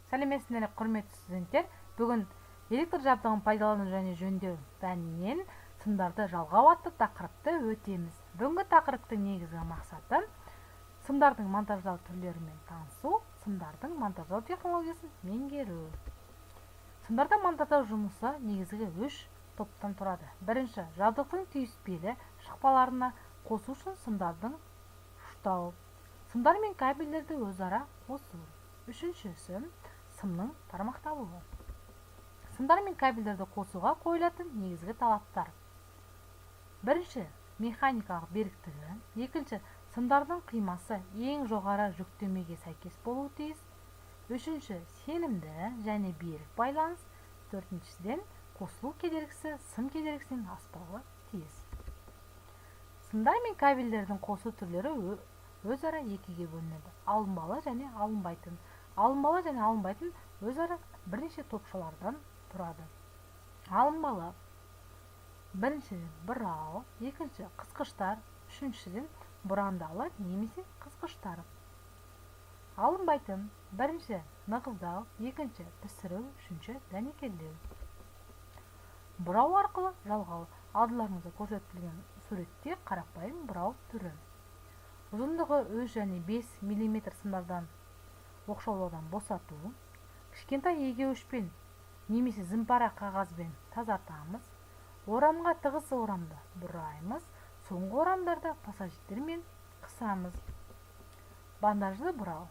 Сәлеметсіздер, құрметті студенттер! Бүгін электр жабдығын пайдалану және жөндеу пәнінен сымдарды жалғау атты тақырыпты өтеміз. Бүгінгі тақырыптың негізгі мақсаты сымдардың монтаждау түрлерімен танысу, сымдардың монтаждау технологиясын меңгеру. Сымдарды монтаждау жұмысы негізгі үш топтан тұрады. Бірінші, жабдықтың түйіспелі шықпаларына қосу үшін сымдардың ұштау, сымдар мен кабельдерді өзара қосу. Үшіншісі, сымның тармақталуы. Сымдар мен кабельдерді қосуға қойылатын негізгі талаптар. Бірінші, механикалық беріктігі. Екінші, сымдардың қимасы ең жоғары жүктемеге сәйкес болуы тиіс. Үшінші, сенімді және берік байланыс. Төртіншіден, қосылу кедергісі сым кедергісінен аспауы тиіс. Сымдар мен кабельдердің қосу түрлері өзара екіге бөлінеді: алынбалы және алынбайтын. Алынбалы және алынбайтын өзара бірнеше топшалардан тұрады. Алынбалы: біріншіден, бұрау, екінші, қысқыштар, үшіншіден, бұрандалы немесе қысқыштар. Алынбайтын: бірінші, нығыздау, екінші, пісіру, үшінші, дәнекерлеу. Бұрау арқылы жалғау. Алдыларыңызда көрсетілген суретте қарапайым бұрау түрі. Ұзындығы 3 және 5 мм сымдардан оқшаулаудан босату. Кішкентай егеуішпен немесе зымпара қағазбен тазартамыз. Орамға тығыз орамды бұраймыз, соңғы орамдарды пассажирмен қысамыз. Бандажды бұрау.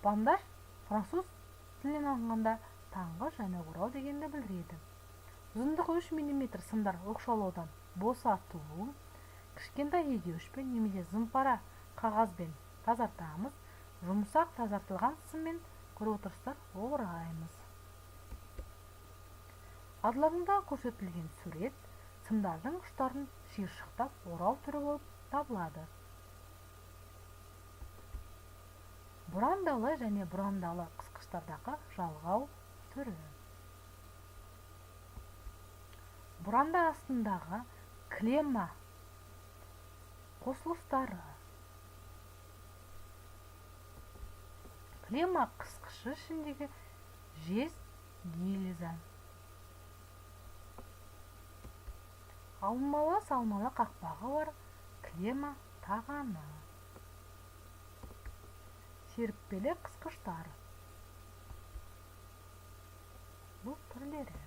Бандаж француз тілінен алынғанда таңғы және орау дегенді білдіреді. Ұзындығы 3 мм сымдар оқшаулаудан босату. Кішкентай егеуішпен немесе зымпара қағазбен тазартамыз. Жұмсақ тазартылған сыммен, көріп отырсыздар, ораймыз. Алдыларыңда көрсетілген сурет сымдардың ұштарын шиыршықтап орау түрі болып табылады. Бұрандалы және бұрандалы қысқыштардағы жалғау түрі. Бұранда астындағы клемма қосылыстары. Клемма қысқышы ішіндегі жез гильза. Алынмалы салмалы қақпағы бар клемма тағаны. Серіппелі қысқыштар. Бұл түрлері.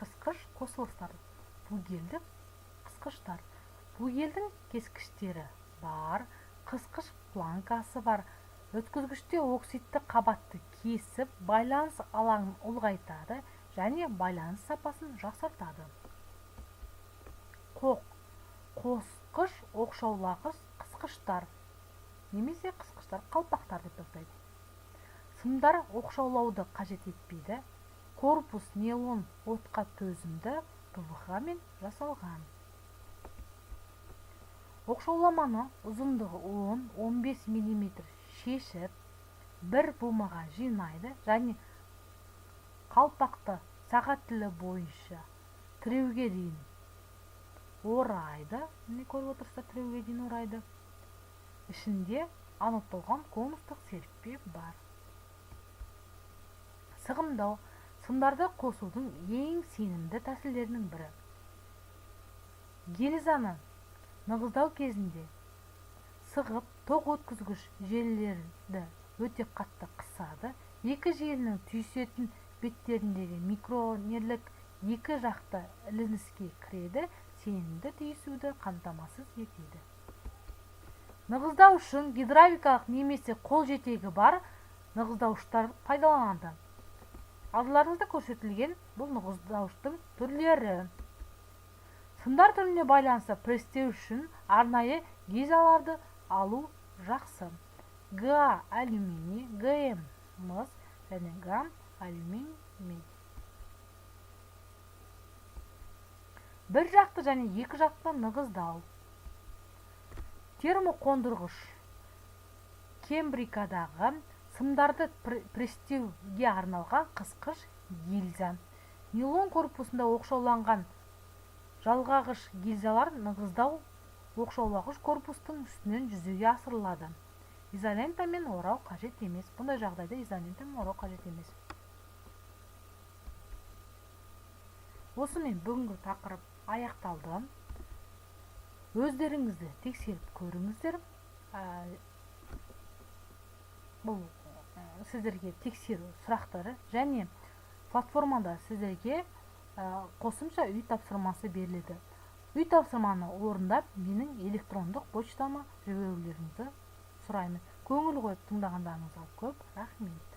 Қысқыш қосылыстар. Бугельді қысқыштар. Бугельдің кескіштері бар, қысқыш планкасы бар. Өткізгіште оксидті қабатты кесіп, байланыс алаңын ұлғайтады және байланыс сапасын жақсартады. Қоқ, қосқыш оқшаулағыш қысқыштар немесе қысқыштар қалпақтар деп атайды. Сымдар оқшаулауды қажет етпейді. Корпус нейлон отқа төзімді ПВХ мен жасалған. Оқшауламаны ұзындығы 10-15 мм шешіп, бір бумаға жинайды және қалпақты сағат тілі бойынша тіреуге дейін орайды. Міне, көріп отырсыздар, тіреуге дейін орайды. Ішінде анықталған конустық серіппе бар. Сығымдау сымдарды қосудың ең сенімді тәсілдерінің бірі. Гильзаны нығыздау кезінде сығып, тоқ өткізгіш желілерді өте қатты қысады. Екі желінің түйісетін беттеріндегі микронерлік екі жақты ілініске кіреді, сенімді түйісуді қамтамасыз етеді. Нығыздау үшін гидравликалық немесе қол жетегі бар нығыздауыштар пайдаланады. Алдыларыңызда көрсетілген бұл нығыздауыштың түрлері. Сымдар түріне байланысты пресстеу үшін арнайы гильзаларды алу жақсы. ГА алюминий, ГМ мыс және ГАМ алюминий медь. Бір жақты және екі жақты нығыздау. Термоқондырғыш кембрикадағы сымдарды пресстеуге арналған қысқыш гильза. Нейлон корпусында оқшауланған жалғағыш гильзалар нығыздау Оқшаулағыш корпустың үстінен жүзеге асырылады. Изолентамен орау қажет емес. Бұндай жағдайда изолентамен орау қажет емес. Осымен бүгінгі тақырып аяқталды. Өздеріңізді тексеріп көріңіздер. Бұл сіздерге тексеру сұрақтары және платформада сіздерге қосымша үй тапсырмасы беріледі. Үй тапсырманы орындап, менің электрондық почтама жіберулеріңізді сұраймын. Көңіл қойып тыңдағандарыңызға көп рахмет.